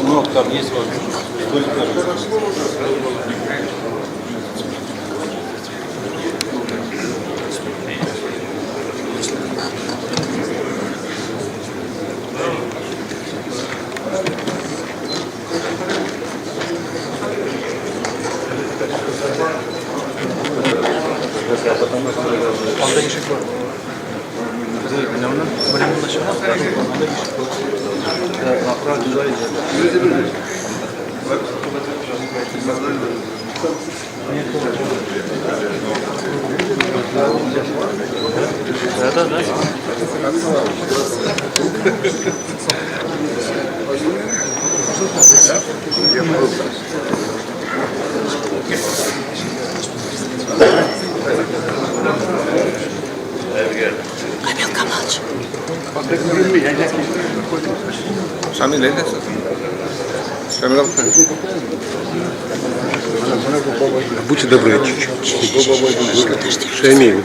Ну, там есть возможность. Шамил, Шамил, будьте добры, чуть-чуть. Шамиль, вот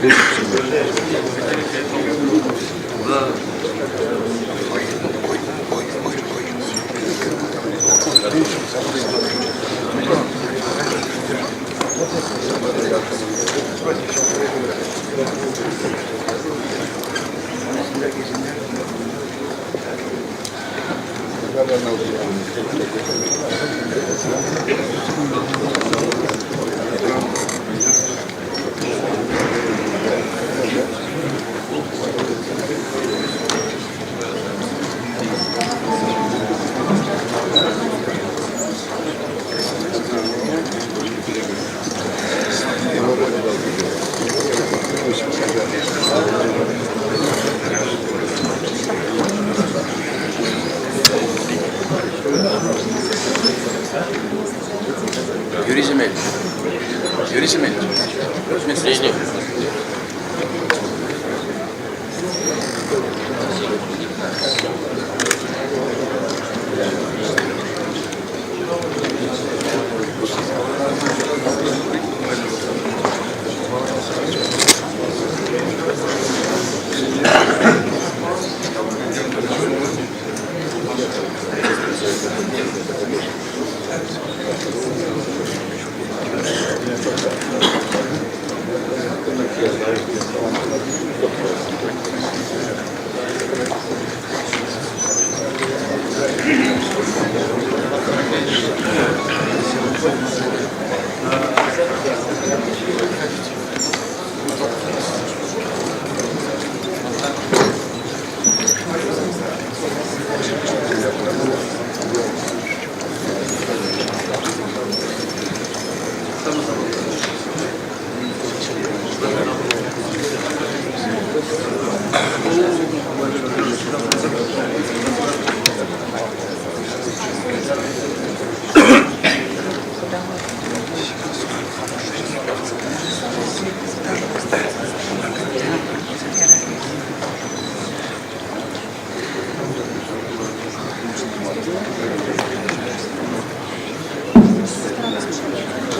Юрий Земельевич. Юрий Земельевич. Не, не.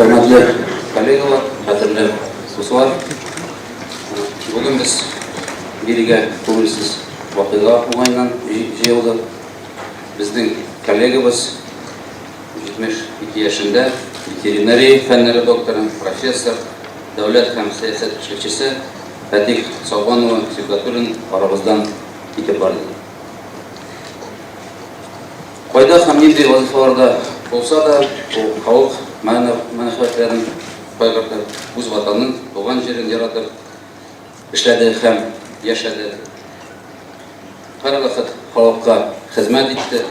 Хөрмәтле коллегалар, кадерле дуслар, бүген без бирегә күңелсез вакыйга уңаеннан җыелдык. Безнең коллегабыз 72 яшендә ветеринария фәннәре докторы, профессор, дәүләт һәм сәясәт эшлекчесе Фатих Сабан улы Сибгатуллин арабыздан китеп барды. Кайда һәм нинди вазифаларда булса да, ул халык мәнфәгатьләрен кайгыртып, үз ватанын, туган җирен яратып эшләде һәм яшәде. Һәрвакыт халыкка хезмәт итте.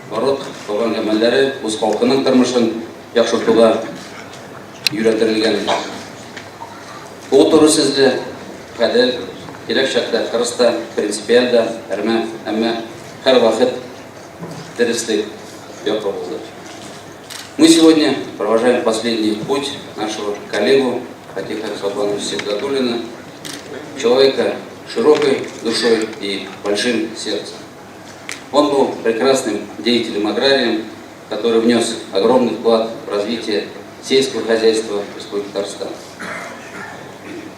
Барлык кылган гамәлләре үз халкының тормышын яхшыртуга юнәлдерелгән иде. Ул туры сүзле, гадел, кирәк чакта кырыс та, принципиаль да, әрмә, әмма һәрвакыт дөреслек яклы булды. Мы сегодня провожаем последний путь нашего коллегу Фатиха Сабановича Сибгатуллина, человека широкой душой и большим сердцем. Он был прекрасным деятелем-аграрием, который внес огромный вклад в развитие сельского хозяйства Республики Татарстан.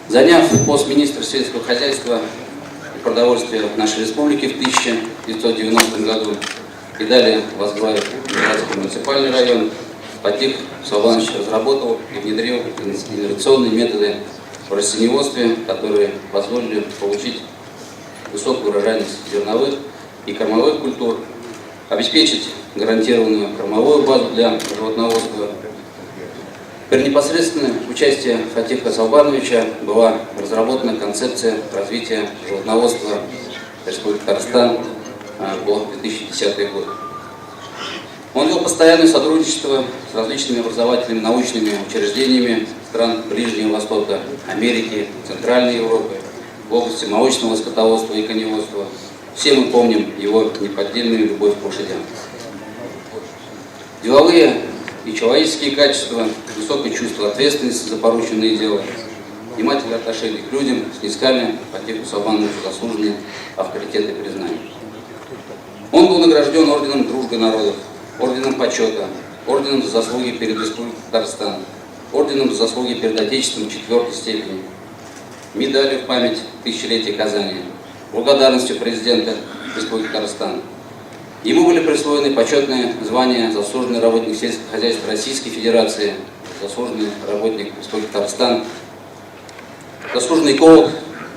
Заняв пост министра сельского хозяйства и продовольствия нашей республики в 1990 году и далее возглавив Нурлатский муниципальный район, Фатих Сабанович разработал и внедрил инновационные методы в растениеводстве, которые позволили получить высокую урожайность зерновых и кормовых культур, обеспечить гарантированную кормовую базу для животноводства. При непосредственном участии Фатиха Салбановича была разработана концепция развития животноводства Республики Татарстан по 2010 год. Он вел постоянное сотрудничество с различными образовательными научными учреждениями стран Ближнего Востока, Америки, Центральной Европы в области молочного скотоводства и коневодства. Все мы помним его неподдельную любовь к лошадям. Деловые и человеческие качества, высокое чувство ответственности за порученные дела, внимательное отношение к людям снискали Фатиху Сабановичу заслуженные авторитеты и признания. Он был награжден орденом Дружбы народов, орденом Почета, орденом за заслуги перед Республикой Татарстан, орденом за заслуги перед Отечеством четвертой степени, медалью в память тысячелетия Казани, благодарностью президента Республики Татарстан. Ему были присвоены почетные звания заслуженный работник сельского хозяйства Российской Федерации, заслуженный работник Республики Татарстан, заслуженный эколог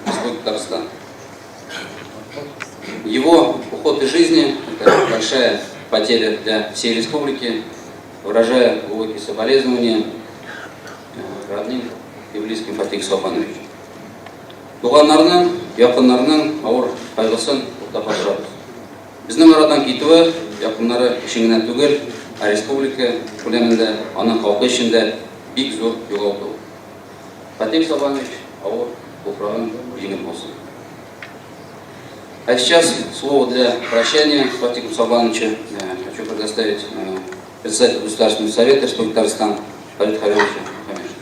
Республики Татарстан. Его уход из жизни – это большая потеря для всей республики. Выражая глубокие соболезнования родным и близким Фатиха Сабановича. Туганнарның, якыннарының авыр кайгысын уртаклашабыз. Безнең арадан китүе якыннары өчен генә түгел, ә республика күләмендә, аның халкы өчен дә бик зур югалту. Фатих Сабанович, авыр туфрагың җиңел булсын. А сейчас слово для прощания Фатиху Сабановичу хочу предоставить председателю Государственного совета Республики Татарстан Фарид Халиловичу Мухаметшину.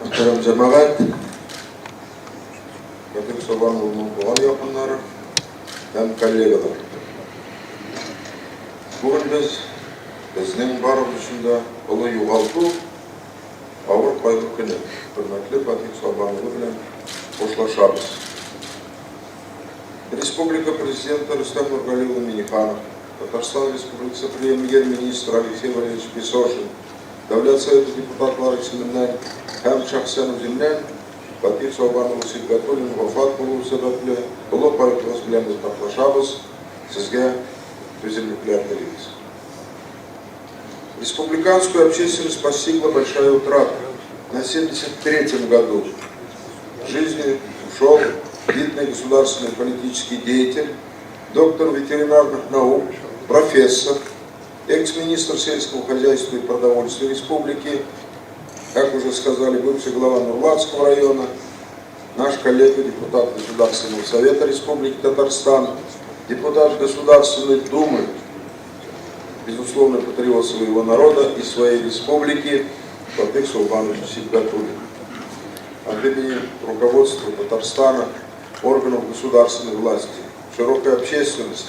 Мөхтәрәм җәмәгать, Фатих Сабан улының туган якыннары һәм коллегалар. Бүген без безнең барыбыз өчен дә олы югалту, авыр кайгы көне, хөрмәтле Фатих Сабан улы белән хушлашабыз. Республика Президенты Рөстәм Нургали улы Минниханов, Татарстан Республикасы Премьер-министры Алексей Валерьевич Песошин, Дәүләт Советы депутатлары исеменнән һәм шәхсән үземнән Фатих Сабан улы Сибгатуллин вафат булуы сәбәпле олы кайгыбыз белән уртаклашабыз, сезгә түземлекләр телибез. Республиканскую общественность постигла большая утрата. На 73-м году жизни ушел видный государственный политический деятель, доктор ветеринарных наук, профессор, экс-министр сельского хозяйства и продовольствия республики, как уже сказали, бывший глава Нурлатского района, наш коллега, депутат Государственного совета Республики Татарстан, депутат Государственной Думы, безусловно, патриот своего народа и своей республики Фатых Сулбанович Сибгатуллин. От имени руководства Татарстана, органов государственной власти, широкой общественности.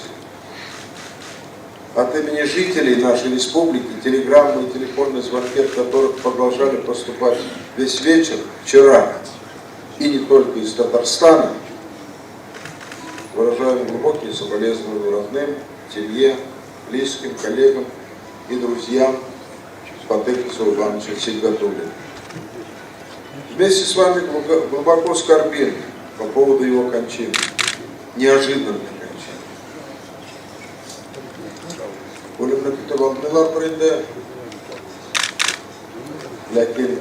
От имени жителей нашей республики телеграммы и телефонные звонки, от которых продолжали поступать весь вечер вчера, и не только из Татарстана, выражаем глубокие соболезнования родным, семье, близким, коллегам и друзьям Фатыха Саубановича Сибгатуллина. Вместе с вами глубоко скорбим по поводу его кончины, неожиданной кончины. Үлемне көтеп алмыйлардыр инде, ләкин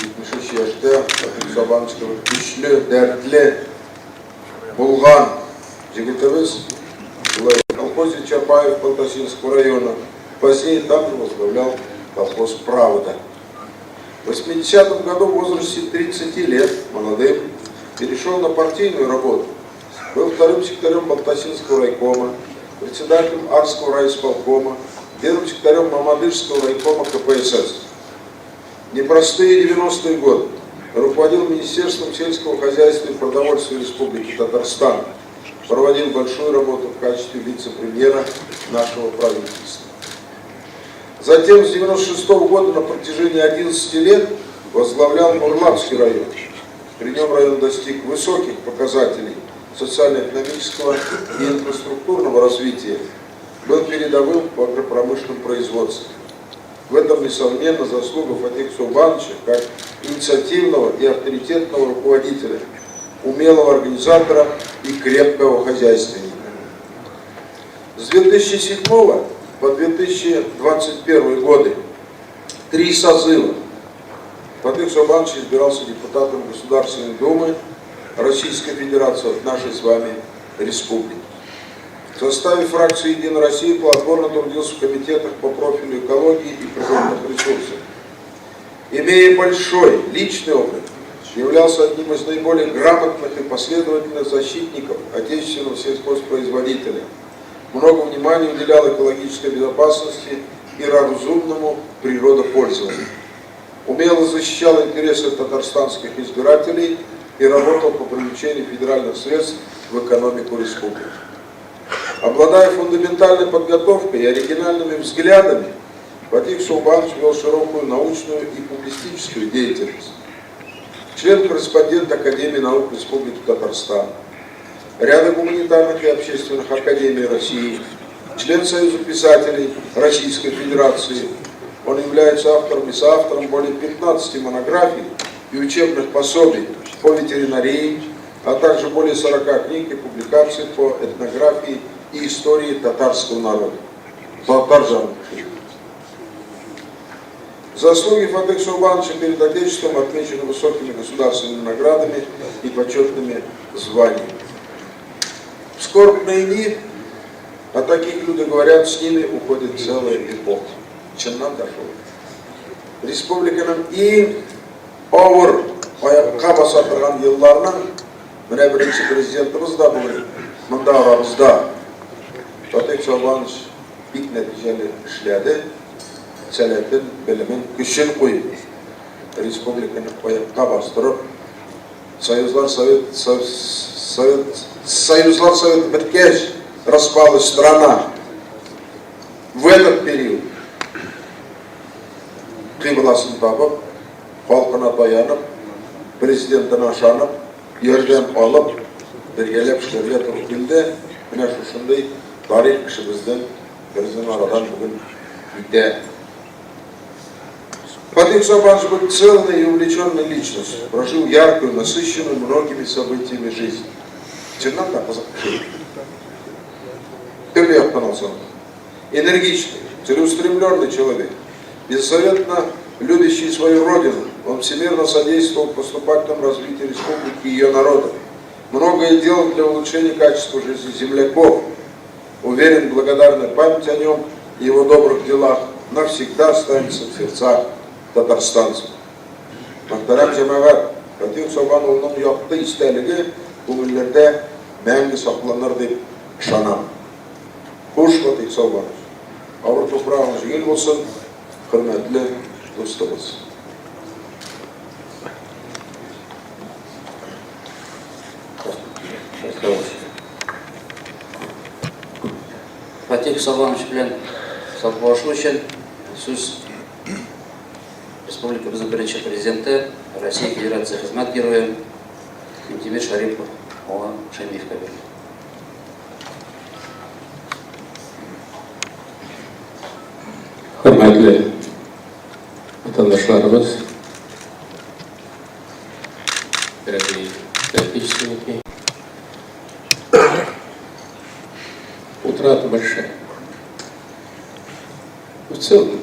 73 яшьтә Фатих Сабанович кебек көчле, дәртле булган егетебез шулай колхозе Чапаев Балтасинского района, позднее там же возглавлял колхоз «Правда». В 80-м году в возрасте 30 лет, молодым, перешел на партийную работу. Был вторым секретарем Балтасинского райкома, председателем Арского райисполкома, первым секретарем Мамадышского райкома КПСС. Непростые 90-е годы. Руководил Министерством сельского хозяйства и продовольствия Республики Татарстан. Проводил большую работу в качестве вице-премьера нашего правительства. Затем с 96 года на протяжении 11 лет возглавлял Нурлатский район. При нем район достиг высоких показателей социально-экономического и инфраструктурного развития, был передовым в агропромышленном производстве. В этом, несомненно, заслуга Фатиха Саубановича как инициативного и авторитетного руководителя, умелого организатора и крепкого хозяйственника. С 2007 по 2021 годы 3 созыва Фатых Саубанович избирался депутатом Государственной Думы Российской Федерации от нашей с вами республики. В составе фракции «Единая Россия» плодотворно трудился в комитетах по профилю экологии и природных ресурсов. Имея большой личный опыт, являлся одним из наиболее грамотных и последовательных защитников отечественного сельхозпроизводителя. Много внимания уделял экологической безопасности и разумному природопользованию. Умело защищал интересы татарстанских избирателей и работал по привлечению федеральных средств в экономику республики. Обладая фундаментальной подготовкой и оригинальными взглядами, Фатих Саубанович вел широкую научную и публистическую деятельность. Член-корреспондент Академии наук Республики Татарстан, ряда гуманитарных и общественных академий России, член Союза писателей Российской Федерации. Он является автором и соавтором более 15 монографий и учебных пособий по ветеринарии, а также более 40 книг и публикаций по этнографии и истории татарского народа. Татар. Заслуги Фатыха Саубановича перед Отечеством отмечены высокими государственными наградами и почетными званиями. В скорбные дни о таких людях говорят, с ними уходит целая эпоха. Чыннан да шул. Республиканың иң авыр аякка баса торган елларының менә беренче президентыбыз да бүген монда арабызда. Фатих Саубанович бик нәтиҗәле эшләде. Сәләтен, белемен, көчен куеп, республиканы аякка бастырып, Союзлар Совет, Совет, Союзлар Советы беткәч, распалась страна. В этот период кыйбласын табып, халкына таянып, президентына ышанып, ярдәм алып, бергәләп эшләргә туры килде. Менә шушындый тарих кешебездән безнең арадан бүген китә. Фатих Саубанович был целой и увлеченной личностью, прожил яркую, насыщенную многими событиями жизнь. Чыннан да кызык кеше. Төрле яктан алсаң. Энергичный, целеустремленный человек, беззаветно любящий свою родину, он всемирно содействовал поступательному развитию республики и ее народа. Многое делал для улучшения качества жизни земляков. Уверен, благодарная память о нем и его добрых делах навсегда останется в сердцах татарстанцев. Мөхтәрәм җәмәгать, Фатих Саубан улының якты истәлеге күңелләрдә мәңге сакланыр дип ышанам. Хуш, Фатих Саубанович. Авыр туфрагың җиңел булсын, хөрмәтле дустыбыз. Фатих Сабанович белән саубуллашу өчен сүз республикабызның беренче президенты, Россия Федерация хезмәт герое Минтимер Шарипов улы Шәймиевкә бирелә. Хөрмәтле ватандашларыбыз, дорогие соотечественники, утрата большая. В целом,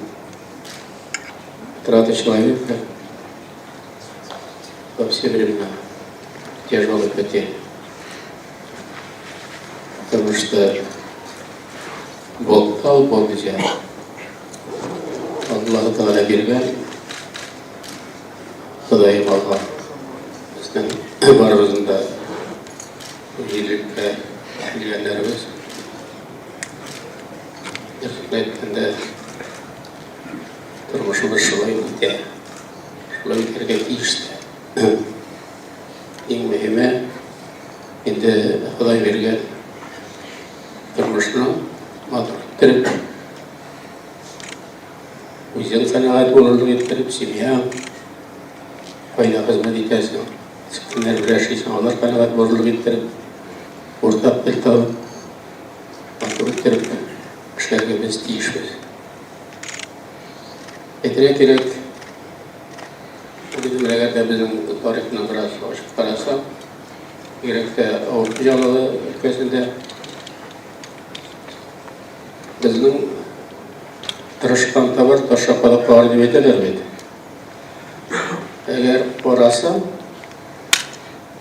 утрата человека во все времена тяжелая потеря. Потому что Бог дал, Бог взял. Аллаһы Тәгалә биргән, Ходаем алган. Безнең барыбызның да җирлеккә килгәннәребез. Дөресен әйткәндә, тормышыбыз шулай үтә. Шулай үтәргә тиеш тә. Иң мөһиме, инде Ходай биргән тормышны матур иттереп, үзең канәгать булырлык иттереп, семьяң, кайда хезмәт итәсең, кемнәр белән эшлисең, алар канәгать булырлык иттереп, уртак тел табып, матур иттереп эшләргә без тиешбез. Әйтергә кирәк, Үзем әгәр дә безнең тарихны бераз ачып карасак, бигрәк тә авыл хуҗалыгы өлкәсендә безнең тырышкан табар, ташка кадак кагар дип әйтәләр бит. Әгәр карасаң,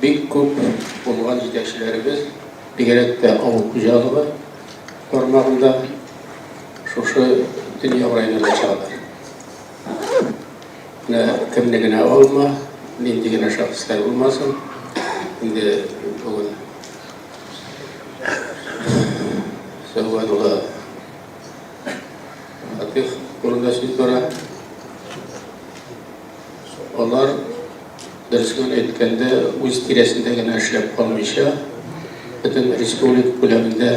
бик күп булган җитәкчеләребез, бигрәк тә авыл хуҗалыгы тармагында шушы дөнья районында чыгалар. Менә кемне генә алма, нинди генә шәхесләр булмасын, инде бүген Сәүбән улы Фатих турында сүз бара. Алар дөресен әйткәндә үз тирәсендә генә эшләп калмыйча, бөтен республика күләмендә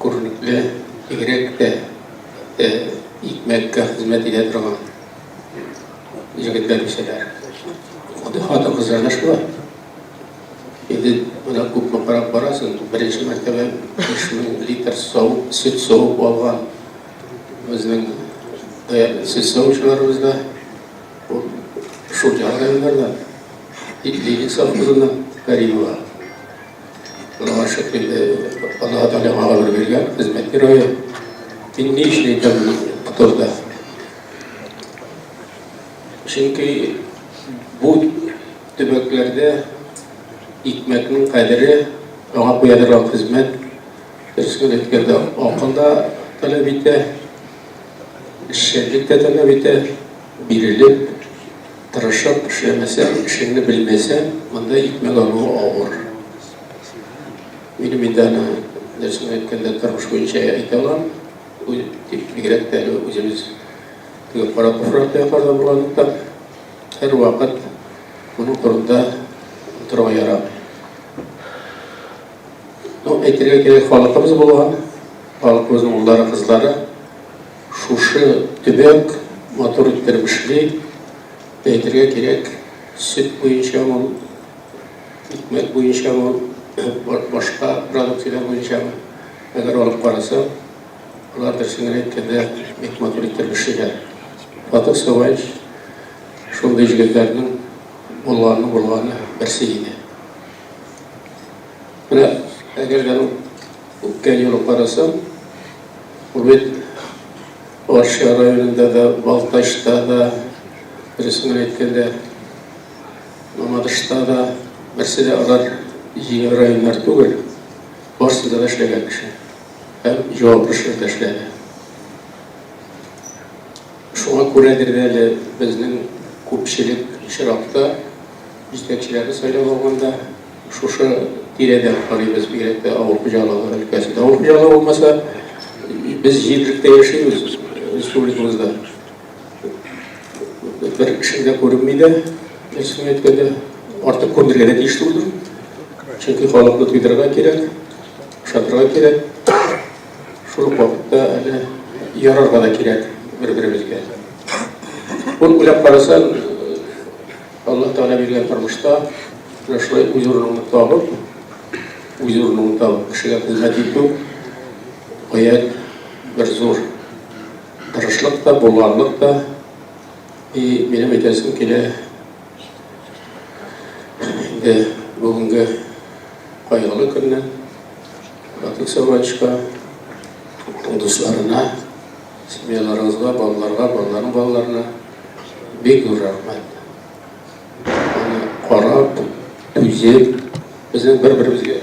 күренекле, бигрәк тә икмәккә хезмәт итә торган егетләр үсәләр. Хатын-кызлар да шулай. Инде менә күпме карап барасың, беренче мәртәбә 5000 литр савып, сөт савып алган безнең сөт савучыларыбыз да ул шул як районнарда. Ленин совхозыннан Каримова. Аллага шөкер инде, Аллаһы Тәгалә аңа гомер биргән, хезмәт герое. Мин ни өчен әйтәм моны бу турыда? Чөнки бу төбәкләрдә икмәкнең кадере, аңа куя торган хезмәт, дөресен әйткәндә, акыл да таләп итә, эшчәнлек тә таләп итә, бирелеп, Тырышып эшләмәсәң, эшеңне белмәсәң, монда икмәк алуы авыр. Минем инде аны, дөресен әйткәндә, тормыш буенча әйтә алам. Дип, бигрәк тә әле үзебез теге кара туфраклы якларда булганлыктан, һәрвакыт моның турында онытырга ярамый. Ну, әйтергә кирәк, халкыбыз булган, халкыбызның уллары, кызлары Шушы төбәк матур иттереп эшли. Әйтергә кирәк, сөт буенчамы ул, икмәк буенчамы ул, башка продукцияләр буенчамы, әгәр алып карасаң, алар дөресен генә әйткәндә бик матур иттереп эшлиләр. Фатых Саваевич шундый җегетләрнең булганы булганы берсе иде. Менә әгәр дә үткән юлы карасаң, Ул бит Арча районында да, Балтачта да, дөресен генә әйткәндә, Мамадышта да, берсе дә алар җиңел районнар түгел, барысында да эшләгән кеше һәм җаваплы эшләрдә эшләде. Шуңа күрәдер дә әле безнең күпчелек очракта җитәкчеләрне сайлап алганда Шушы тирәдә карыйбыз, бигрәк тә авыл хуҗалыгы өлкәсендә. Авыл хуҗалыгы булмаса, без җирлектә яшибез республикабызда. Бер кеше дә күренми дә, дөресен әйткәндә, артык күренергә дә тиеш түгел. Чөнки халыкны туйдырырга кирәк, ошатырга кирәк. Шул ук вакытта әле ярарга да кирәк бер-беребезгә. Ул уйлап карасаң, Аллаһ Тәгалә биргән тормышта менә шулай үз урыныңны табып, үз урыныңны табып, кешегә хезмәт итү гаять бер зур тырышлык та, булганлык та. И минем әйтәсем килә, инде бүгенге кайгылы көнне Батык Савачка, аның дусларына, семьяларыгызга, балаларга, балаларның балаларына бик зур рәхмәт. Аны карап, түзеп, безнең бер-беребезгә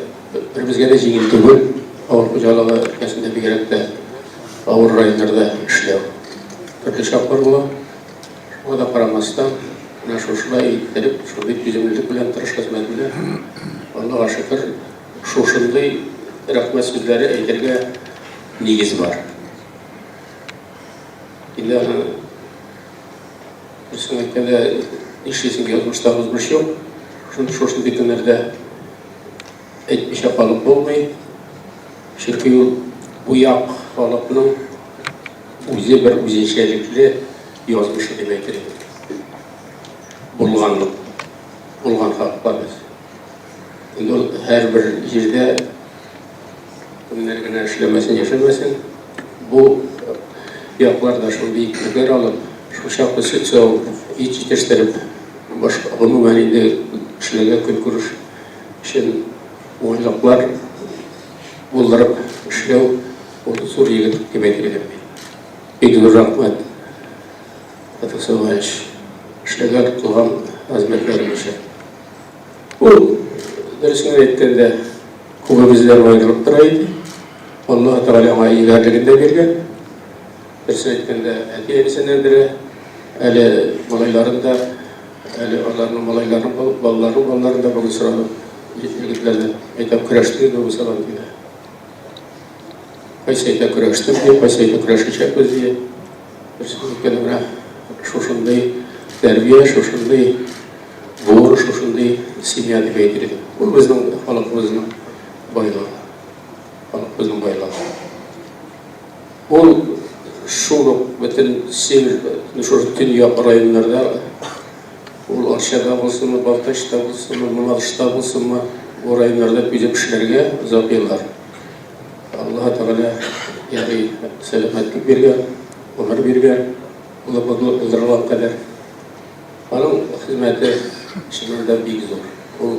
беребезгә дә җиңел түгел, авыл хуҗалыгы өлкәсендә бигрәк тә авыр районнарда эшләү. Төрле чаклар була. Шуңа да карамастан, менә шушылай иттереп, шундый түземлелек белән, тырыш хезмәт белән, Аллага шөкер, шушындый рәхмәт сүзләре әйтергә нигез бар. Инде аны дөресен әйткәндә, нишлисең, язмышта узмыш юк. Шуны шушындый көннәрдә әйтмичә калып булмый. Чөнки ул бу як халыкның үзе бер үзенчәлекле язмышы дип әйтер идем. Булганлык, булган халыклар без. Инде ул һәрбер җирдә кемнәр генә эшләмәсен, яшәмәсен, бу якларда шундый икмәкләр алып, шул чаклы сөт савып, ит җитештереп, башка гомумән инде кешеләргә көнкүреш өчен уңайлыклар булдырып эшләү ул зур егет дип әйтер идем мин. Бик зур рәхмәт, Фатих Сәваевич, эшләгән, кылган хезмәтләрең өчен. Ул, дөресен генә әйткәндә, күбебездән аерылып тора иде. Аллаһ Тәгалә аңа егәрлеген дә биргән. Дөресен әйткәндә, әти-әнисеннән дә, әле малайларын да, әле аларның малайларын, балаларының балаларын да бүген сорадым егетләрдән. Әйтәм, көрәштегез бүген Сабантуйда. Кайсы әйтә көрәштем ди, кайсы әйтә көрәшәчәкбез ди. Дөресен әйткәндә, менә шушындый тәрбия, шушындый Буын шушындый семья дип әйтер идем. Ул безнең халкыбызның байлыгы. Халкыбызның байлыгы. Ул шул ук бөтен север, шушы төньяк районнарда, ул Арчада булсынмы, Балтачта булсынмы, Мамадышта булсынмы, бу районнарда түзеп эшләргә озак еллар. Аллаһ Тәгалә ярый сәламәтлек биргән, гомер биргән, булдырылган кадәр. Аның хезмәте чыннан да бик зур. Ул,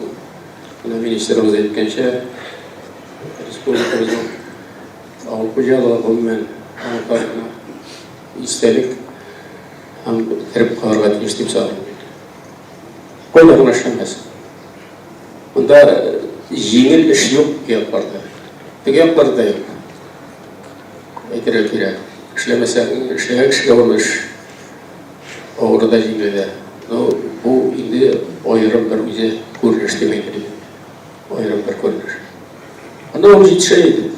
менә министрыбыз әйткәнчә, республикабызның авыл хуҗалыгы, гомумән, аның тарихына истәлек һәм кереп калырга тиеш дип саныйм мин. Кайда гына эшләмәсен. Монда җиңел эш юк якларда. Теге якларда да юк. Әйтергә кирәк. Эшләмәсәң, эшләгән кешегә ул эш Авыры да, җиңеле дә. Ну, бу инде аерым бер үзе күренеш дип әйтер идем. Аерым бер күренеш. Анда ул җитешә иде.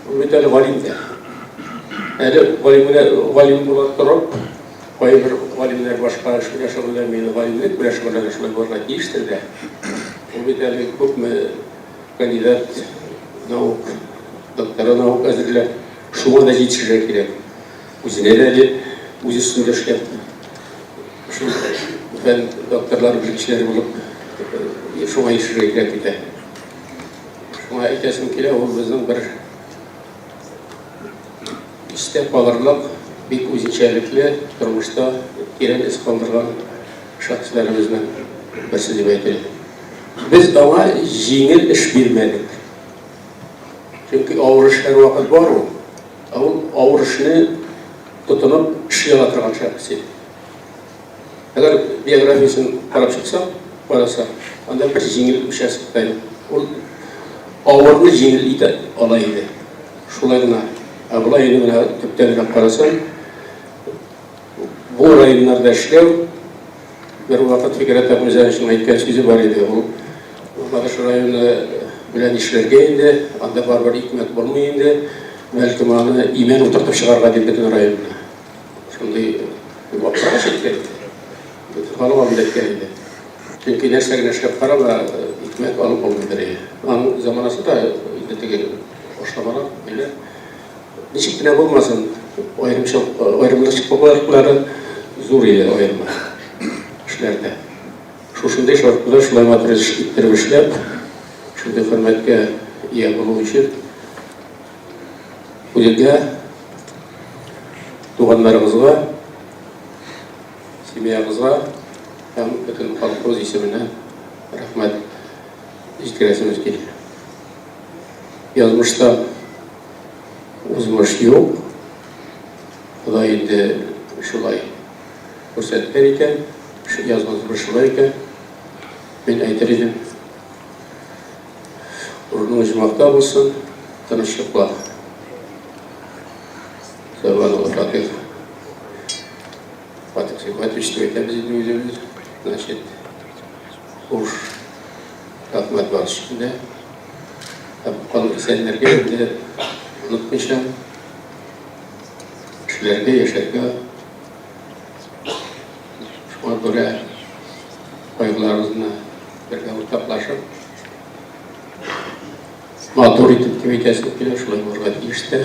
Ул бит әле галим дә. Әле галим генә галим була торып, кайбер галимнәр башка эш белән шөгыльләнми, галимлек белән шөгыльләнә, шулай булырга тиештер дә. Ул бит әле күпме кандидат наук, доктора наук әзерләп, шуңа да җитешергә кирәк. Үзенә дә әле үз өстендә эшләп, шул фән докторлары, белгечләре булып, шуңа ирешергә кирәк бит әле. Шуңа әйтәсем килә, ул безнең бер истә калырлык, бик үзенчәлекле, тормышта тирән эз калдырган шәхесләребезнең берсе дип әйтер идем. Без аңа җиңел эш бирмәдек. Чөнки авыр эш һәрвакыт бар ул. Ә ул авыр эшне тотынып эшли ала торган шәхес иде. Әгәр биографиясен карап чыксак, карасак, анда бер җиңел участок та юк. Ул авырны җиңел итә ала иде. Шулай гына. Ә болай инде менә төптәнрәк карасаң, бу районнарда эшләү Бер вакыт Фикрәт Әхмәтҗановичның әйткән сүзе бар иде, ул Мамадыш районы белән нишләргә инде, анда барыбер икмәк булмый инде, бәлкем аны имән утыртып чыгарга дип бөтен районны. Шундый вакыт әйткән иде. Бөтен халык алдында әйткән иде. Чөнки нәрсә генә эшләп карама, икмәк алып булмыйдыр. Аның заманасы да инде теге ашламалар, ниләр. Ничек кенә булмасын, аерымлыклары зур иде аерма эшләрдә. Шушындый шартларда шулай матур эш иттереп эшләп, шундый хөрмәткә ия булу өчен үзегезгә, туганнарыгызга, семьягызга һәм бөтен халкыбыз исеменә рәхмәт җиткерәсебез килә. Язмышта узмыш юк. Ходай инде шулай күрсәткән икән, язмыш шулай икән. Мин әйтер идем, урының оҗмахта булсын, тыныч йокла. Сәбан улы Фатих. Фатих Сибгатович дип әйтәбез инде үзебез. Значит, хуш, рәхмәт бар өчен дә. Һәм кал исәннәргә инде онытмыйча эшләргә, яшәргә. Шуңа күрә кайгыларыбызны бергә уртаклашып, матур итеп дип әйтәсем килә, шулай булырга тиеш тә.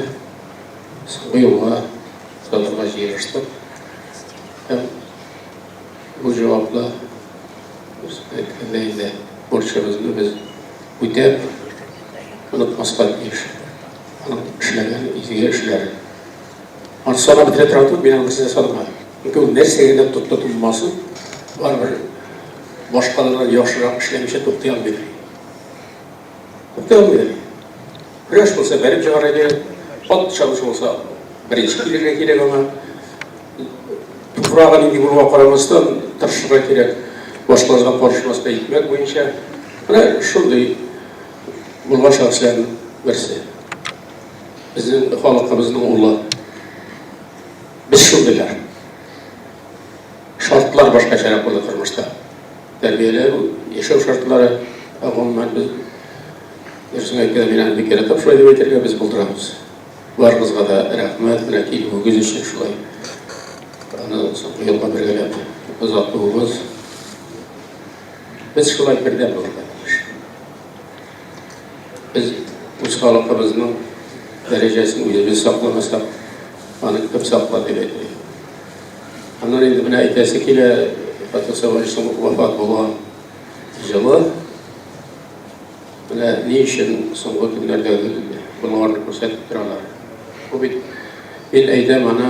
Соңгы юлга озатырга җыелыштык. Һәм бу җаваплы, әйткәндәй инде, бурычыбызны без үтәп, онытмаска тиеш. Аның эшләгән изге эшләрен. Аны санап бетерә торган түгел, мин аны берсен дә санамадым. Чөнки ул нәрсә генә тотынмасын, барыбер башкалардан яхшырак эшләмичә туктый алмыйдыр. Туктый алмыйдыр. Көрәш булса, бәреп чыгарга кирәк. Ат чабышы булса, беренче килергә кирәк аңа. Туфрагы нинди булуга карамастан, тырышырга кирәк. Башкалардан карышмаска икмәк буенча. Менә шундый булган шәхесләрнең берсе. Безнең халкыбызның улы. Без шундыйлар. Шартлар башкачарак булды тормышта. Тәрбияләү, яшәү шартлары, ә гомумән без дөресен әйткәндә, мин аны бик яратам шулай дип әйтергә, без булдырабыз. Барыгызга да рәхмәт, менә килүегез өчен шулай. Аны соңгы елга бергәләп озатуыбыз. Без шулай бердәм булырга тиеш. Без үз халкыбызның дәрәҗәсен үзебез сакламасак, аны кем саклар дип әйтер идем. Аннан инде менә әйтәсе килә, Фатих Сабановичның вафат булган җылы. Менә ни өчен соңгы көннәрдә Болгарны күрсәтеп торалар. Бу бит, мин әйтәм аны,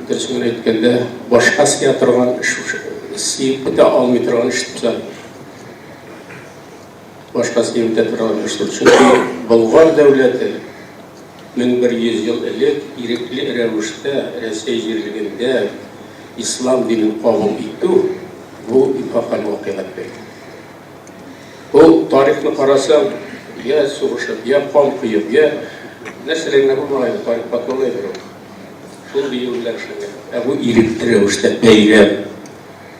дөресен генә әйткәндә, башка сыя торган эш, сыеп бетә алмый торган эш дип саныйм. Башка сыеп бетә торган эш түгел. Чөнки Болгар дәүләте 1100 ел элек ирекле рәвештә Рәсәй җирлегендә ислам динен кабул итү, бу эпохаль вакыйга дип әйтәм. Ул тарихны карасаң, я сугышып, я кан коеп, я нәрсәләр генә булмаган инде, тарих катлаулы әйбер ул. Шул дию белән эшләнгән. Ә бу ирекле рәвештә бәйрәм.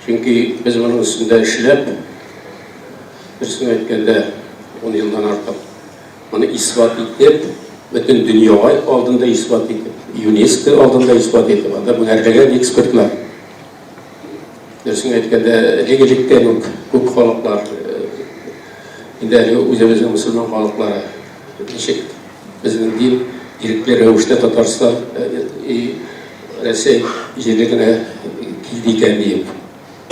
Чөнки без моның өстендә эшләп, дөресен әйткәндә, ун елдан артык моны исбат итеп, бөтен дөньяга алдында исбат итеп, ЮНЕСКО алдында исбат итеп, анда меңәрләгән экспертлар. Дөресен әйткәндә, элек-электән үк күп халыклар, инде әле үзебезнең мөселман халыклары, ничек безнең дин ирекле рәвештә Татарстан и Рәсәй җирлегенә килде икән диеп,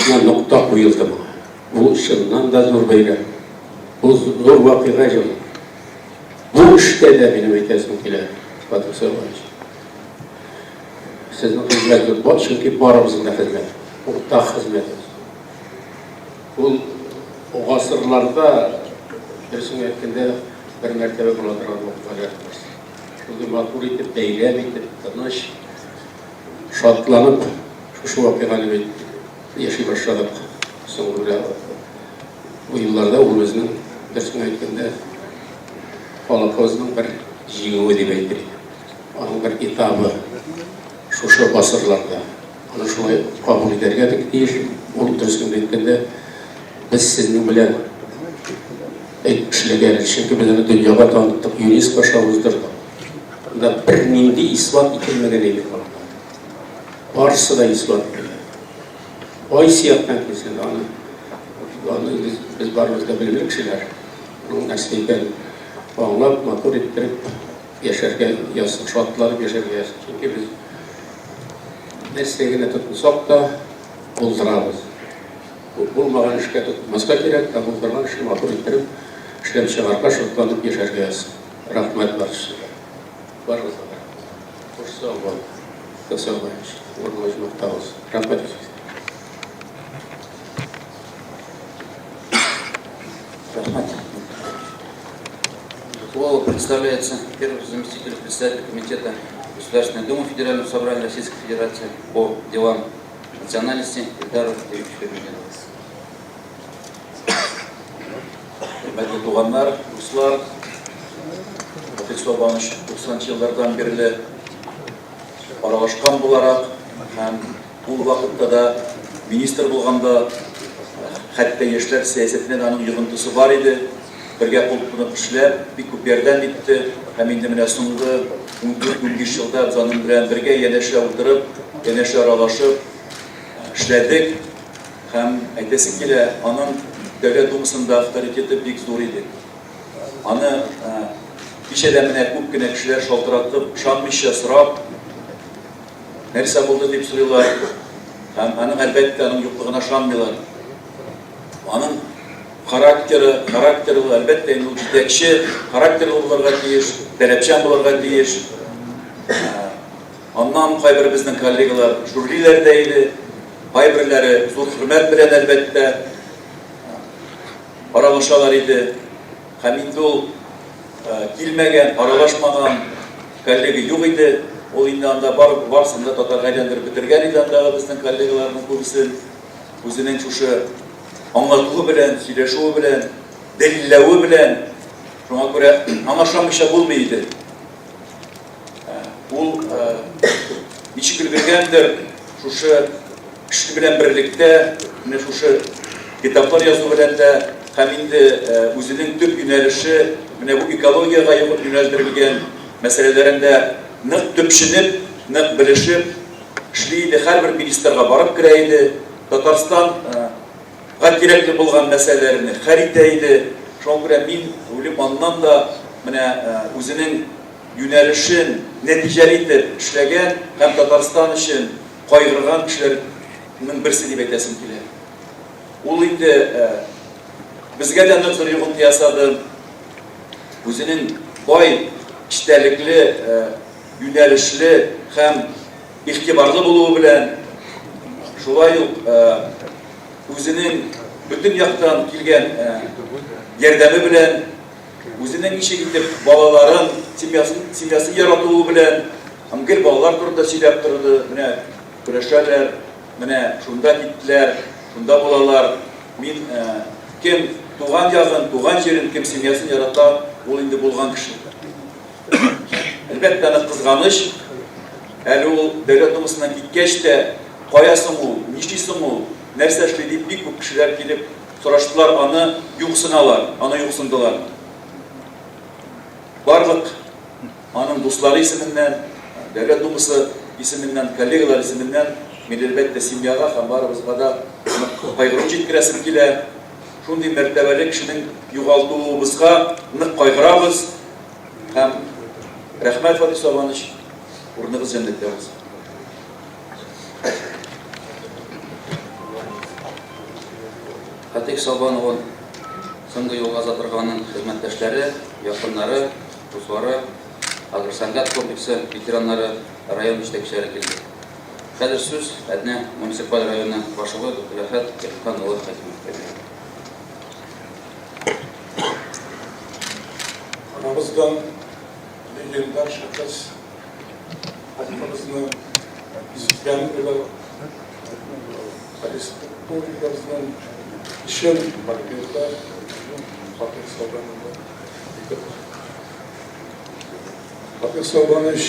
менә нокта куелды моңа. Бу чыннан да зур бәйрәм. Бу зур вакыйга җылы. Бу эштә дә минем әйтәсем килә, Фатих Сәлманович. Сезнең хезмәт зур бар, чөнки барыбызның да хезмәте, уртак хезмәтебез. Ул гасырларда, дөресен әйткәндә, бер мәртәбә була торган вакыйгалар берсе. Шундый матур итеп, бәйрәм итеп, тыныч, шатланып шушы вакыйганы бит яши башладык. Соңгы менә бу елларда ул безнең, дөресен әйткәндә, халкыбызның бер җиңүе дип әйтер идем. Аның бер этабы шушы гасырларда. Аны шулай кабул итәргә бик тиеш. Ул дөресен әйткәндә, без сезнең белән эшләгән, чөнки без аны дөньяга таныттык, ЮНЕСКО аша уздырдык. Анда бернинди исбат ителмәгән әйбер калмады. Барысы да исбат ителгән. Кайсы яктан килсен, аны аны без, без барыбыз да белемле кешеләр. Аның нәрсә икәнен аңлап, матур иттереп. яшәргә язсын, шатланып яшәргә язсын. Чөнки без нәрсә генә тотынсак та булдырабыз. Булмаган эшкә тотынмаска кирәк, ә булдырган эшне матур иттереп эшләп чыгарга, шатланып яшәргә язсын. Рәхмәт барчасына. Барыгызга да рәхмәт. Хуш сау бул. Сау урынлы оҗмахта булсын. Рәхмәт үзегезгә. Рәхмәт. Слово представляется первому заместителю председателя Комитета Государственной Думы Федерального Собрания Российской Федерации по делам национальности Ильдару Юрьевичу Ферминову. Хөрмәтле туганнар, дуслар, Фатих Солбанович 90 еллардан бирле аралашкан буларак һәм ул вакытта да министр булганда хәтта яшьләр сәясәтенә дә аның йогынтысы бар иде. Бергә кул тотынып эшләп, бик күп ярдәм итте. Һәм инде менә соңгы 14-15 елда без аның белән бергә янәшә утырып, янәшә аралашып эшләдек. Һәм әйтәсе килә, аның Дәүләт Думасында авторитеты бик зур иде. Аны кичә дә менә күп кенә кешеләр шалтыратып, ышанмыйча сорап, нәрсә булды дип сорыйлар. Һәм аның, әлбәттә, аның юклыгына ышанмыйлар. Аның характеры, характерлы, әлбәттә, инде ул җитәкче, характерлы булырга тиеш, таләпчән булырга тиеш. Аннан кайбер безнең коллегалар шүрлиләр дә иде. Кайберләре зур хөрмәт белән, әлбәттә, аралашалар иде. Һәм инде ул килмәгән, аралашмаган коллега юк иде. Ул инде анда бар, барысын да татарга әйләндереп бетергән иде андагы безнең коллегаларның күбесен. Үзенең шушы аңлатуы белән, сөйләшүе белән, дәлилләве белән. Шуңа күрә аңа ышанмыйча булмый иде. Ул ничек өлгергәндер, шушы кеше белән берлектә, менә шушы китаплар язу белән дә һәм инде үзенең төп юнәлеше менә бу экологиягә юнәлдерелгән мәсьәләләрендә нык төпченеп, нык белешеп эшли иде. Һәрбер министрга барып керә иде. Татарстан га кирәкле булган мәсьәләләрне хәл итә иде. Шуңа күрә мин уйлыйм, аннан да менә үзенең юнәлешен нәтиҗәле итеп эшләгән һәм Татарстан өчен кайгырган кешеләрнең берсе дип әйтәсем килә. Ул инде безгә дә нык зур йогынты ясады. Үзенең бай, эчтәлекле, юнәлешле һәм игътибарлы булуы белән, шулай ук үзенең бөтен яктан килгән ярдәме белән, үзенең ничек итеп балаларын, семьясын, семьясын яратуы белән, һәм гел балалар турында сөйләп торды, менә көрәшәләр, менә шунда киттеләр, шунда булалар. Мин кем туган ягын, туган җирен, кем семьясын ярата, ул инде булган кеше. Әлбәттә, аны кызганыч. Әле ул Дәүләт Думасыннан киткәч тә, кая соң ул, нишли соң ул, нәрсә эшли дип бик күп кешеләр килеп сораштылар, аны юксыналар, аны юксындылар. Барлык аның дуслары исеменнән, Дәүләт Думасы исеменнән, коллегалар исеменнән мин, әлбәттә, семьяга һәм барыбызга да кайгыру җиткерәсем килә. Шундый мәртәбәле кешенең югалтуыбызга нык кайгырабыз. Һәм рәхмәт, Фатих Сабанович, урыныгыз җәннәттә булсын. Фатих Сабановын соңгы юлга озатырга аның хезмәттәшләре, якыннары, дуслары, агросәнгать комплексы ветераннары, район җитәкчеләре килде. Хәзер сүз Әтнә муниципаль районы башлыгы Габделәхәт Кәримхан улы Хәкимовка бирелә. Арабыздан легендар шәхес халкыбызны изгән уйлап, республикабызның чын патриоты Фатих Солтан улы Фатих Солтанович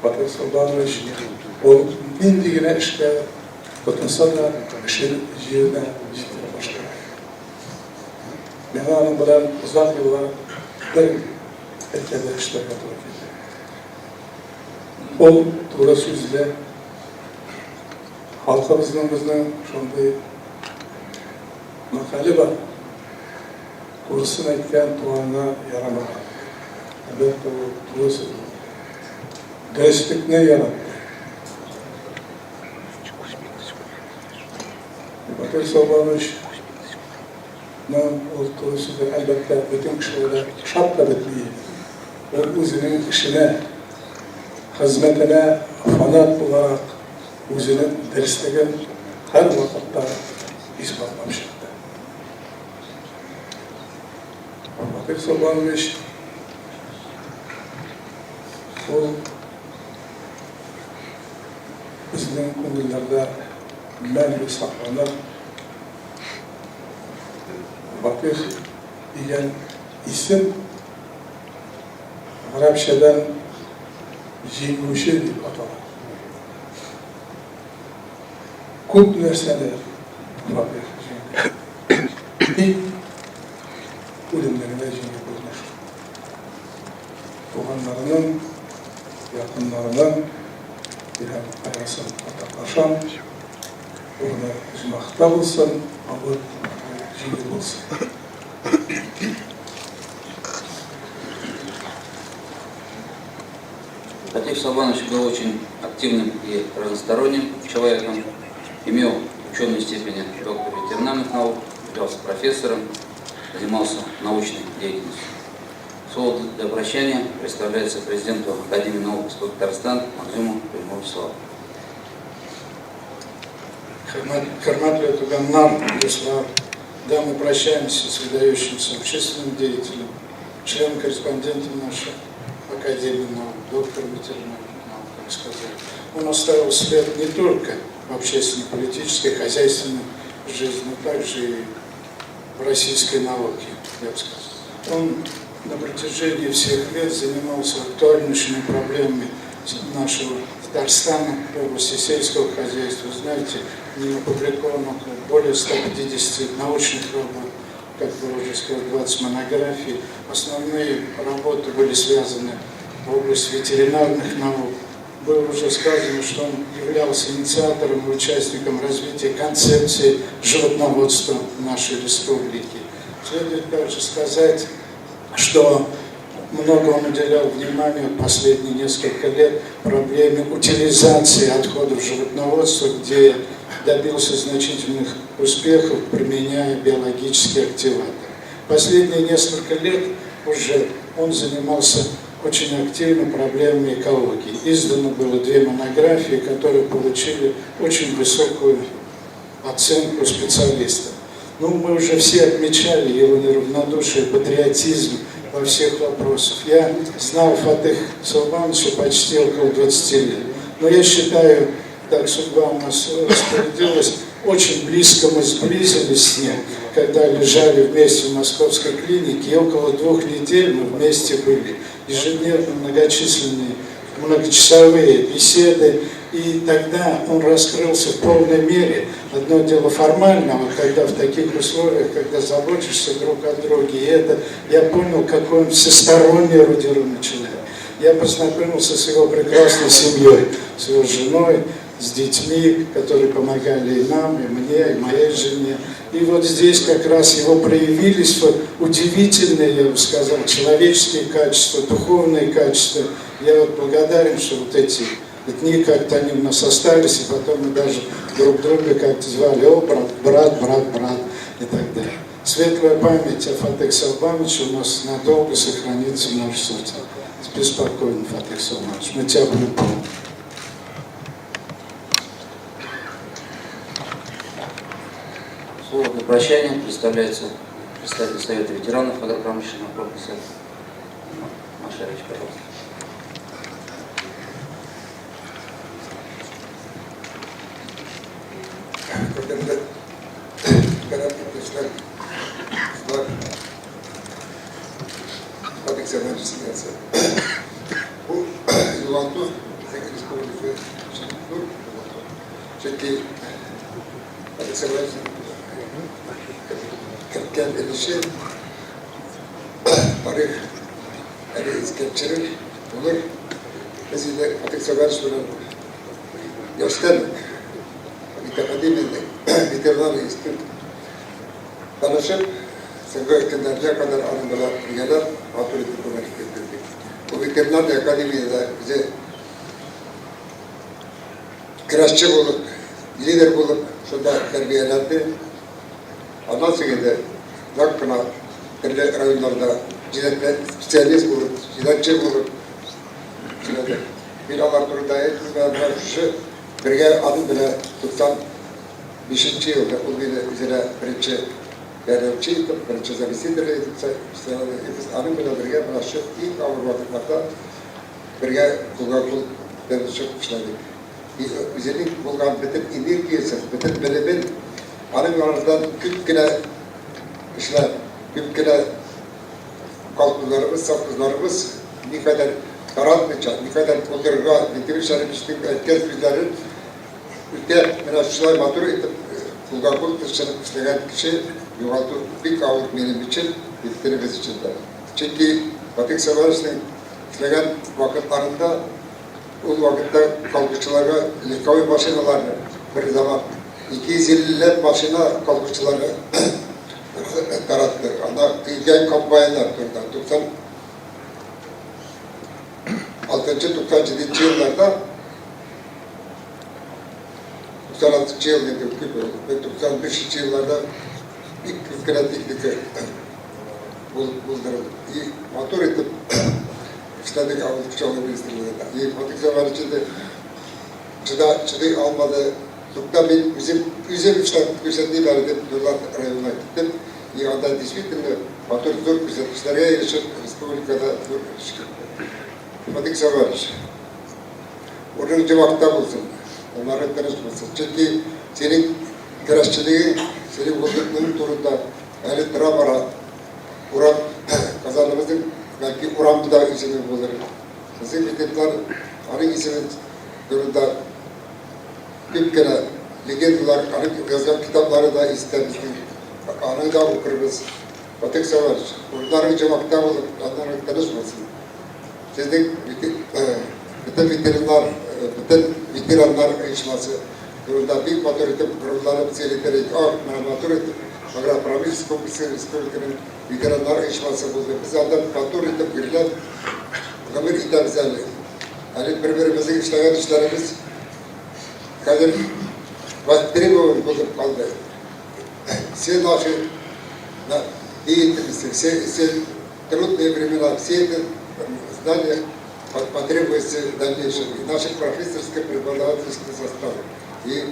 Фатих Солтанович ул нинди генә эшкә тотынса да, эшен җиренә җиткереп башкара. Миңа аның белән озак еллар бер өлкәдә эшләргә туры килде. Ул туры сүзле, халкыбызның безнең шундый Мәкале бар. Турысын әйткән туганына ярамаган. Әлбәттә, ул туры сүз булды. Дөреслекне яратты. Батыр Саубанович ның ул туры сүзе, әлбәттә, бөтен кешегә дә ошап та бетми. Ул үзенең эшенә, хезмәтенә фанат буларак, үзенең дөреслеген һәрвакытта исбатлап чыкты. Батыр Солтанович ул безнең күңелләрдә мәңге сакланыр. Батыр дигән исем гарәпчәдән җиңүче дип атала. Күп нәрсәне Фатих җиңде. Тик үлемне генә җиңеп булмый шул. Туганнарының, якыннарының тирән кайгысын уртаклашам. Урыны оҗмахта булсын, авыр җиңел булсын. Фатих Сабанович был очень активным и разносторонним человеком, имел ученые степени доктора ветеринарных наук, являлся профессором, занимался научной деятельностью. Слово для прощания представляется президенту Академии наук Республики Татарстан Максиму Прямову. Хөрмәтле туганнар, дуслар, да, мы прощаемся с выдающимся общественным деятелем, членом-корреспондентом нашей Академии наук, доктором ветеринарных наук, как сказали. Он оставил след не только в общественно-политической, хозяйственной жизни, но также и в российской науке, я бы сказал. Он на протяжении всех лет занимался актуальнейшими проблемами нашего Татарстана в области сельского хозяйства. Знаете, не опубликовано более 150 научных работ, как было уже сказано, 20 монографий. Основные работы были связаны в области ветеринарных наук. Было уже сказано, что он являлся инициатором и участником развития концепции животноводства в нашей республике. Следует также сказать, что много он уделял внимания последние несколько лет проблеме утилизации отходов животноводства, где добился значительных успехов, применяя биологические активаторы. Последние несколько лет уже он занимался очень активно проблемами экологии. Издано было 2 монографии, которые получили очень высокую оценку специалистов. Ну, мы уже все отмечали его неравнодушие, патриотизм во всех вопросах. Я знал Фатых Салмановича почти около 20 лет. Но я считаю, так судьба у нас распорядилась, очень близко мы сблизились с ним, когда лежали вместе в московской клинике, и около 2 недель мы вместе были. Ежедневно многочисленные, многочасовые беседы, и тогда он раскрылся в полной мере. Одно дело формально, вот когда в таких условиях, когда заботишься друг о друге, и это, я понял, какой он всесторонне эрудированный человек. Я познакомился с его прекрасной семьей, с его женой, с детьми, которые помогали и нам, и мне, и моей жене. И вот здесь как раз его проявились вот удивительные, я бы сказал, человеческие качества, духовные качества. Я вот благодарен, что вот эти дни как-то они у нас остались, и потом мы даже друг друга как-то звали: о, брат, брат, брат, брат, и так далее. Светлая память о Фатых Салбановиче у нас надолго сохранится в нашем сердце. Спи спокойно, Фатых Салбанович, мы тебя будем помнить. Слово для прощания представляется представитель Совета ветеранов агропромышленного комплекса Машевич, пожалуйста. Керткән өлеше тарих әле искә төшерер булыр. Без инде Фатих Сәвәрович белән яшьтән үк ветеринарий институт Танышып, соңгы көннәргә кадәр аның белән бергәләп матур итеп гомер иттек. Ул ветеринарный академиядә үзе көрәшче булып, лидер булып шунда тәрбияләнде. Аннан соң инде озак кына төрле районнарда специалист булып, җитәкче булып эшләде. Мин алар турында әйтмим, менә шушы бергә аның белән 95 нче елда ул мине үзенә беренче ярдәмче итеп, беренче заместитель итеп сайлады. Без аның белән бергә менә шул иң авыр вакытларда бергә кулга-кул тотышып эшләдек. Үзенең булган бөтен энергиясен, бөтен белемен аның яныннан күп кенә эшләр, күп кенә колхозларыбыз, совхозларыбыз никадәр таратмыйча, никадәр булдырырга Минтимер Шәриповичның әйткән сүзләрен үтәп, менә шулай матур итеп кулга-кул тотышып эшләгән кеше югалту бик авыр минем өчен, бөтенебез өчен дә. Чөнки Фатих Сәвәровичның эшләгән вакытларында ул вакытта колхозчыларга легковой машиналарны бер заман 250 ләп машина колхозчыларга таратты. Анда килгән комбайннар турында 96-97 елларда 96 ел инде күп, 95 елларда бик күп кенә техника булдырылды. И матур итеп эшләдек авыл хуҗалыгы министрлыгында. И Фатих Замарович инде чыдый алмады. Тукта мин үзем үзем эшләп күрсәтим әле дип Нурлат районына киттем. И анда действительно матур зур күрсәткечләргә ирешеп, республикада зур эш китте. Фатих Замарович, урының җомакта булсын, кулларың тыныч булсын. Чөнки синең көрәшчелегең, синең булдыклыгың турында әле тора-бара урам Казаныбызның бәлки урамы да исеме булыр. Безнең ветераннар аның исеме турында күп кенә легендалар, аның язган китаплары да истә безнең. Аны да укырбыз. Фатих Сәвәрович, урыннарың җомакта булып, җаннарың тыныч булсын. Сезнең бөтен ветераннар, бөтен ветераннар оешмасы турында бик матур итеп горурланып сөйләтер идек. Ах, менә матур итеп агропромышленность комплексы республиканың ветераннар оешмасы булды. Без анда матур итеп гөрләп гомер итәбез әле. Әле бер-беребезнең эшләгән эшләребез хәзер востребован булып калды. Все наши деятельности, все трудные времена, все это знания потребуется в дальнейшем и наших профессорско-преподавательских составов, и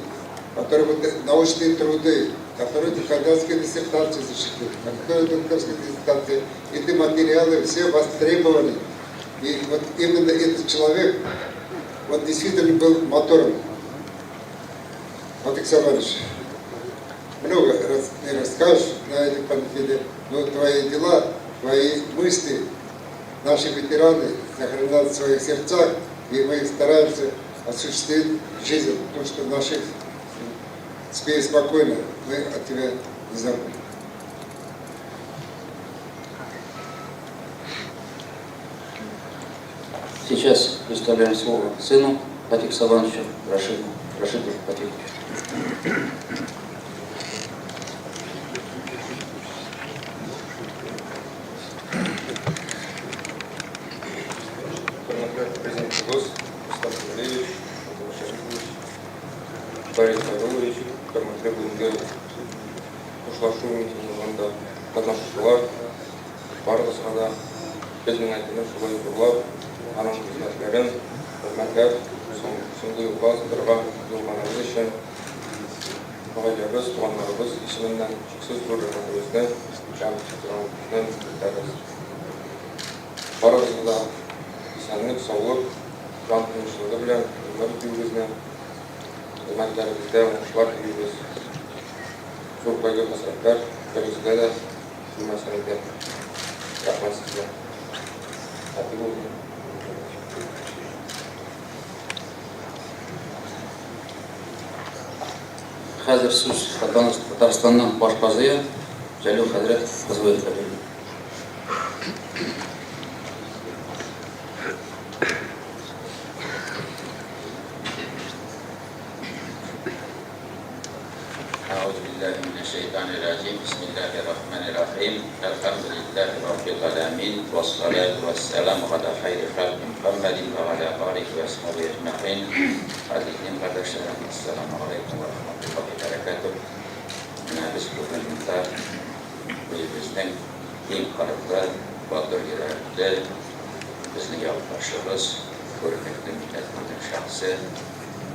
которые вот научные труды, которые кандидатские диссертации защитили, которые докторские диссертации, эти материалы все востребованы. И вот именно этот человек, он действительно был мотором. Фатих Саварович, много раз не расскажешь на этой панихиде, но твои дела, твои мысли, наши ветераны сохраняют в своих сердцах, и мы стараемся осуществить жизнь, то, что в наших спи спокойно, мы от тебя не забудем. Сейчас представляем слово сыну Фатиха Сабановичу Рашиду, Рашиду Фатиховичу. Хөрмәтле президентыбыз Рөстәм Нургалиевич, Минтимер Шәрипович, Барис Хайруллович, хөрмәтле бүгенге хушлашу митингында катнашучылар, барыгызга да безнең әтине шулай зурлап, аның хезмәтләрен хөрмәтләп, соңгы юлга озатырга җыелганыгыз өчен гаиләбез, туганнарыбыз исеменнән чиксез зур рәхмәтебезне һәм ихтирамыбызны белдерәбез. Барыгызны да исәнлек, саулык, җан тынычлыгы белән гомер итүегезне, хезмәтләрегездә уңышлар телибез. Зур кайгы-хәсрәтләр берегезгә дә килмәсен иде. Рәхмәт сезгә. Әти булдым. Хәзер сүз Татарстанның баш казые Җәлил хәзрәт Кызуевка бирелә. Әгъузу биллаһи минәш-шәйтанир-раҗим. Бисмиллаһир-рахманир-рахим. Әлхәмдүлиллаһи раббил галәмин. Вассалату вассаламу галя хайри халқи Мухаммадин ва галя алихи ва асхабихи әҗмәгыйн. Газиз дин кардәшләрем, ассаламу алейкум ва рахматуллаһи ва бәрәкәтүһ. Менә без бүген монда үзебезнең киң кырлы, батыр йөрәкле, безнең якташыбыз, күренекле милләтебезнең шәхесе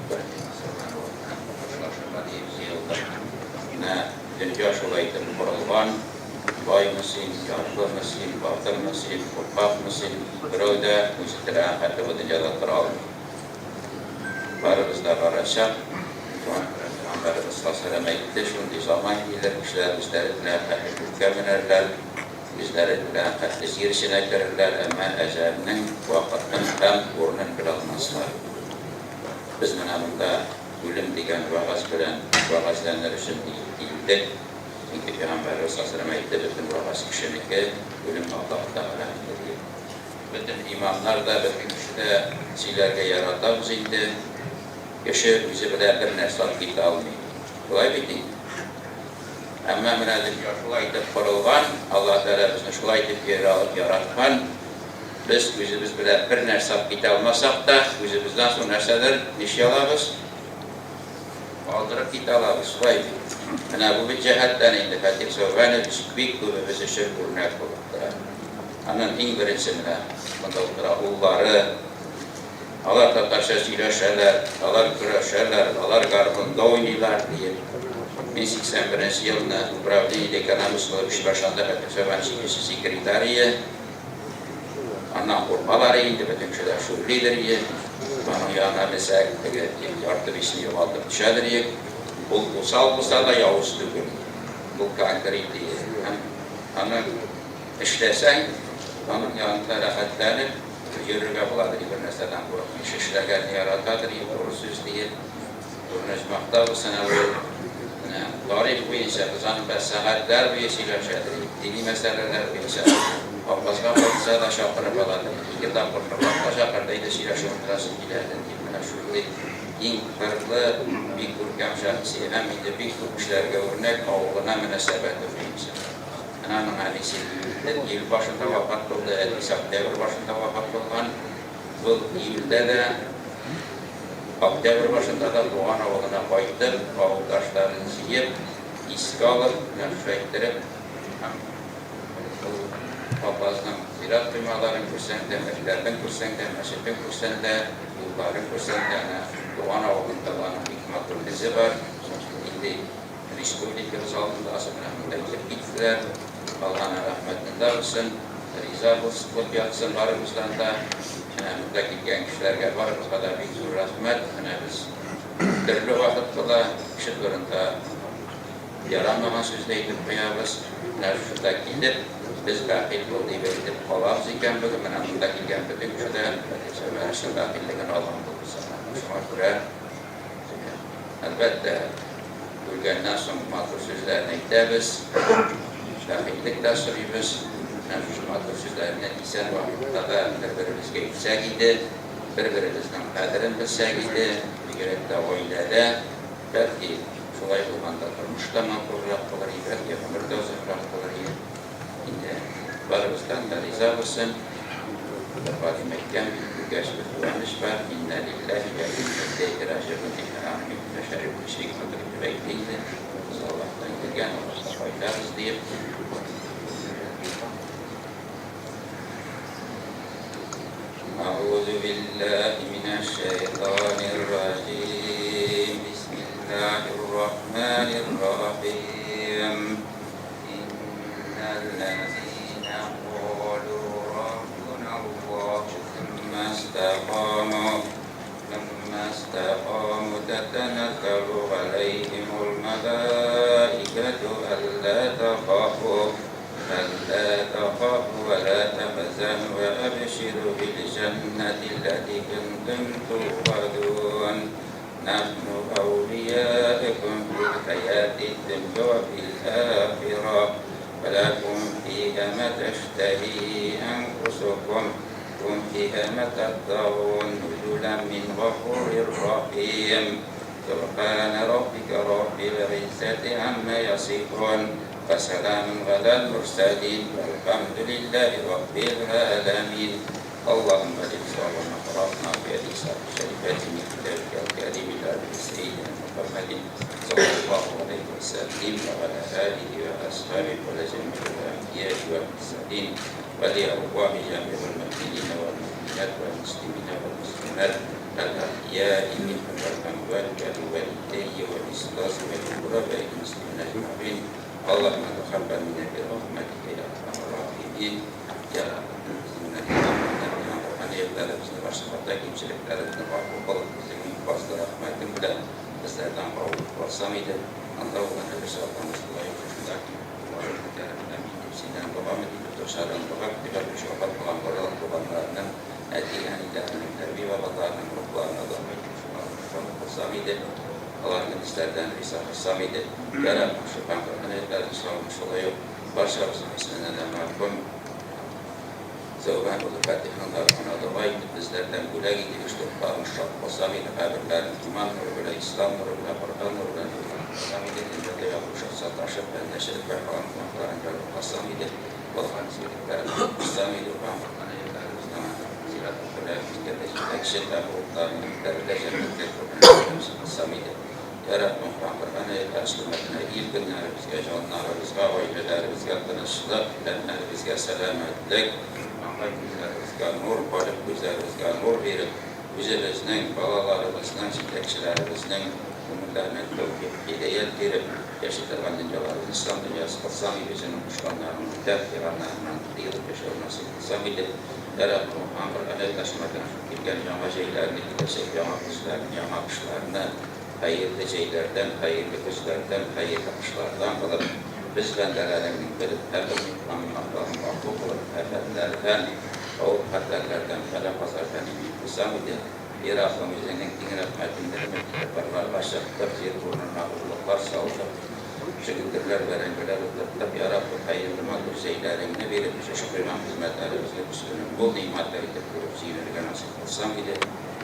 Фәтих Сәлмәнов белән хушлашырга диеп җыелдык. Менә дөнья шулай итеп корылган, баймы син, ярлымы син, батырмы син, куркакмы син, берәү дә үзе теләгән хәтле бу дөньяда тора алмый. Барыбыз да барачак. Шуңа күрә Пәйгамбәребез саллаллаһу галәйһи вә сәлләм әйтте, шундый заман килер, кешеләр үзләре теләгән хәтле күккә менәрләр, үзләре теләгән хәтле җир эченә керерләр, әмма әҗәлнең вакытын һәм урынын белә алмаслар. Без менә монда үлем дигән вәгазь белән вәгазьләнер өчен диеп килдек. Чөнки Пәйгамбәребез саллаллаһу галәйһи вә сәлләм әйтте, бөтен вәгазь кешенеке, үлем Аллаһы Тәгаләнеке диеп. Бөтен имамнар да, бөтен кеше дә сөйләргә яратабыз инде. Кеше үзе белән бер нәрсә алып китә алмый. Шулай бит инде? Әмма менә дөнья шулай итеп корылган, Аллаһы Тәгалә безне шулай итеп яраткан, без үзебез белән бер нәрсә алып китә алмасак та, үзебездән соң нәрсәдер нишли алабыз? Калдырып китә алабыз, шулай бит? Менә бу бит җәһәттән инде Фәтих Сәүбәнович бик күбебез өчен үрнәк булып тора. Аның иң беренче менә монда утыра уллары, Алар татарча сөйләшәләр, алар көрәшәләр, алар гармунда уйныйлар, диеп. Мин 81 нче елны управлениедә экономист булып эш башланда Фәтих Сәүбәнович икенче секретарь ие. Аннан куркалар ие инде, бөтен кеше дә шүрлидер ие. Аның янына менсәк, теге ярты бишне югалтып төшәдер иек. Ул усал булса да, явыз түгел. Ул конкрет ие. Һәм аны эшләсәң, аның янында рәхәтләнеп, Йөрергә буладыр, бер нәрсәдән курыкмый. Эшләгәнне яратадыр, туры сүз диеп. Туры оҗмахта булсын әле ул. Менә тарих буенча без аның белән сәгатьләр буе сөйләшәдер, дини мәсьәләләр буенча. Апазга кайтса да чакырып аладыр. Ике тапкыр Нурлатка чакырды, әйдә сөйләшеп утырасы килә әле, дип. Менә шундый киң кырлы, бик күркәм шәхес һәм инде бик күп кешеләргә үрнәк авылына мөнәсәбәте буенча. Менә аның әнисе июль башында вафат булды, әтисе октябрь башында вафат булган. Ул июльдә дә, октябрь башында да туган авылына кайтып, авылдашларын җыеп, искә алып, менә шулай иттереп, һәм ул Апазның зират коймаларын күрсәң дә, мәктәбен күрсәң дә, мәчетен күрсәң дә, юлларын күрсәң дә, әнә туган авылында да аның бик матур эзе бар. Инде Республикабыз алдында азы менә монда килеп киттеләр. Алланың рәхмәтендә булсын, риза булып ятсын барыбыздан да. Менә монда килгән кешеләргә барыбызга да бик зур рәхмәт. Менә без төрле вакыт була, кеше турында ярамаган сүз дә әйтеп куябыз. Менә шушында килеп, без бәхил бул дип әйтеп калабыз икән бүген, менә монда килгән бөтен кеше дә Фәтих бәхиллеген алган булып санала. Шуңа күрә Әлбәттә, үлгәннән соң матур сүзләрне әйтәбез, бәхиллек тә сорыйбыз. Менә шушы матур сүзләрне исән вакытта да бер-беребезгә әйтсәк иде, бер-беребезнең кадерен белсәк иде, бигрәк тә гаиләдә. Бәлки, шулай булганда тормыш та матуррак булыр иде, бәлки, гомер дә озынрак булыр иде. Инде барыбыздан да риза булсын. Бер галим әйткән бит, үлгәч бер куаныч бар, иннә лилләһи вә иннә иләйһи раҗигун дип, менә аны Миңтимер Шәрипович бик матур итеп әйтте инде. Без Аллаһтан килгән, Аллаһка кайтабыз диеп. Әгъузу билләһи минәш шәйтанир раҗим. Бисмиллаһир рахманир рахим. نحن أولياؤكم في الحياة الدنيا وفي الآخرة ولكم فيها ما تشتهي أنفسكم لكم فيها ما تدعون نزلا من غفور رحيم. سبحان ربك رب العزة عما يصفون وسلام على المرسلين والحمد لله رب العالمين. اللهم اجعل ما قرأنا في هذه الساعة الشريفة من كتابك الكريم إلى سيدنا محمد صلى الله عليه وسلم وعلى آله وأصحابه ولجميع الأنبياء والمرسلين ولأرواح جميع المؤمنين والمؤمنات والمسلمين والمسلمات الأحياء منهم والأموات ولوالدي والإستاذ والغرباء المسلمين أجمعين. اللهم تقبل منا برحمتك يا أرحم الراحمين. يا Әйетләребезне башкарда кимчелекләребезне гафу кылып, үзеңнең фазлы рәхмәтең белән безләрдән кабул кылсаң иде. Анда булган һәрберсе атамыз лаек шушында кулларын күтәреп, амин дип синнән дога итеп торсалар, дога итеп вафат булган барлык туганнарының, әти-әниләренең, әби бабаларының рухларына дога итеп шуларны кабул кылсаң иде. Аларны безләрдән риза кылсаң иде. Я Раббым, шушы Коръән аятьләрен шулай ук барчабызның исеменнән дә мәрхүм Зәүбән улы Фатихның рухына дога итеп, безләрдән бүләк итеп, рухларын шат кылсаң иде, каберләрен иман нуры белән, ислам нуры белән, Коръән нуры белән нурландырсаң иде, дөньяда язмышы саташып, бәндәчелек байкаган гөнаһларын ярлыкасаң иде, кылган изгелекләрен кылсаң иде, укыган Коръән аятьләребезнең зират белән үткәрдә җитәкче һәм рухларының күтәрелә җәннәткә кылсаң иде. Я Раббым, Коръән аятьләре хөрмәтенә ил көннәребезгә, җаннарыбызга, гаиләләребезгә тынычлык, тәннәребезгә сәламәтлек, маңгай күзләребезгә нур, калеб күзләребезгә нур биреп, үзебезнең, балаларыбызның, җитәкчеләребезнең күңелләренә тәүфыйк, һидаять биреп, яши торган дөньяларыбызны ислам дөньясы кылсаң иде, үзеңнең кушканнарыңны үтәп, тыйганнарыңнан тыелып яшәү насыйп кылсаң иде. Я Раббым, Коръән аятьләре хөрмәтенә килгән яңа җәйләрне, киләчәк яңа көзләрне, яңа кышларны хәерле җәйләрдән, хәерле көзләрдән, хәерле кышлардан кылып, без бәндәләреңнең белеп һәм белми кылган гөнаһларын гафу кылып, афәтләрдән, авыр хәтәрләрдән, бәла-казардан имин кылсаң иде. И Раббым, үзеңнең киң рәхмәтеңне өмет итеп кырларга чыктык, җир урынына орлыклар салдык, чөгендерләр, бәрәңгеләр утырттык. Я Раббым, хәерле матур җәйләреңне биреп, шушы куйган хезмәтләребезне көзгенең мул нигъмәтләр итеп күреп сөенергә насыйп кылсаң иде.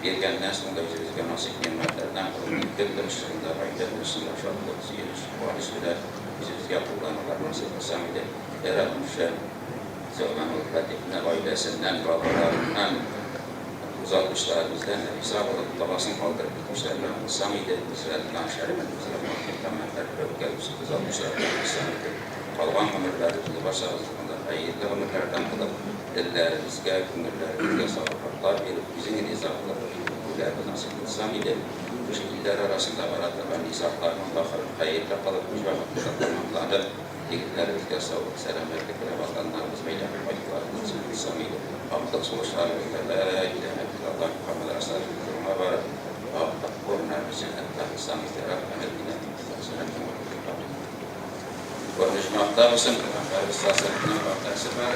Биргәннән соң да үзебезгә насыйп нигъмәтләрдән кылып, көн тынычлыгында, гаилә тынычлыгында шатлык, сөенеч, куаныч белән үзебезгә кулланырга насыйп кылсаң иде. Я Раббым, шушы Зәүмән улы Фатихны гаиләсеннән, балаларыннан, озатучыларыбыздан риза булып, догасын калдырып китүчеләрдән кылсаң иде, хәзрәт шәрифебезгә матур гамәлләр белән үткәрүче озатучылардан кылсаң иде. Калган гомерләребезне барчабызның да хәерле гомерләрдән кылып, телләребезгә, күңелләребезгә сабырлыклар биреп, үзең риза булып үтүләрне насыйп кылсаң иде. Шушы илләр арасында бара торган низагларның ахырын хәерле кылып, үз вакытында тәмамланып, егетләребезгә саулык, сәламәтлек белән ватаннарыбызга әйләнеп кайтуларын насыйп кылсаң иде. Актык сулышларыбызда ла илаһа иллаллаһ Мухаммад расулуллаһ барып, актык урыннарыбыз җәннәттә кылсаң иде. Рәхмәт илә Оҗмахта булсын, Пәйгамбәребез саллаллаһу вакыйгасы бар.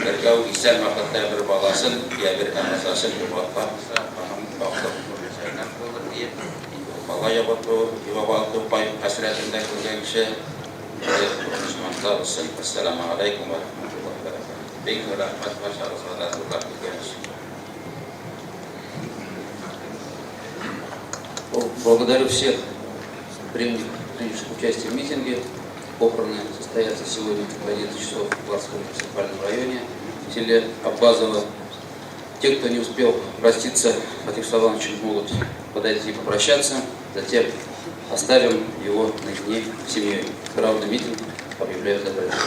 Берәү исән вакытта бер баласын я бер әгъзасын югалткан булса, аның актык урыны җәннәт булыр диеп, инде ул бала югалту, югалту хәсрәтен дә күргән кеше оҗмахта булсын. Ассаламу алейкум ва рахматуллаһи ва баракатуһ. Бик зур рәхмәт барчагызга да зурлап килгән өчен. Благодарю всех принявших участие в митинге. Похороны состоятся сегодня в 11 часов в Барском муниципальном районе в селе Аббазово. Те, кто не успел проститься с Фатихом Саламовичем, могут подойти и попрощаться. Затем оставим его наедине с семьей. Траурный митинг объявляю закрытым.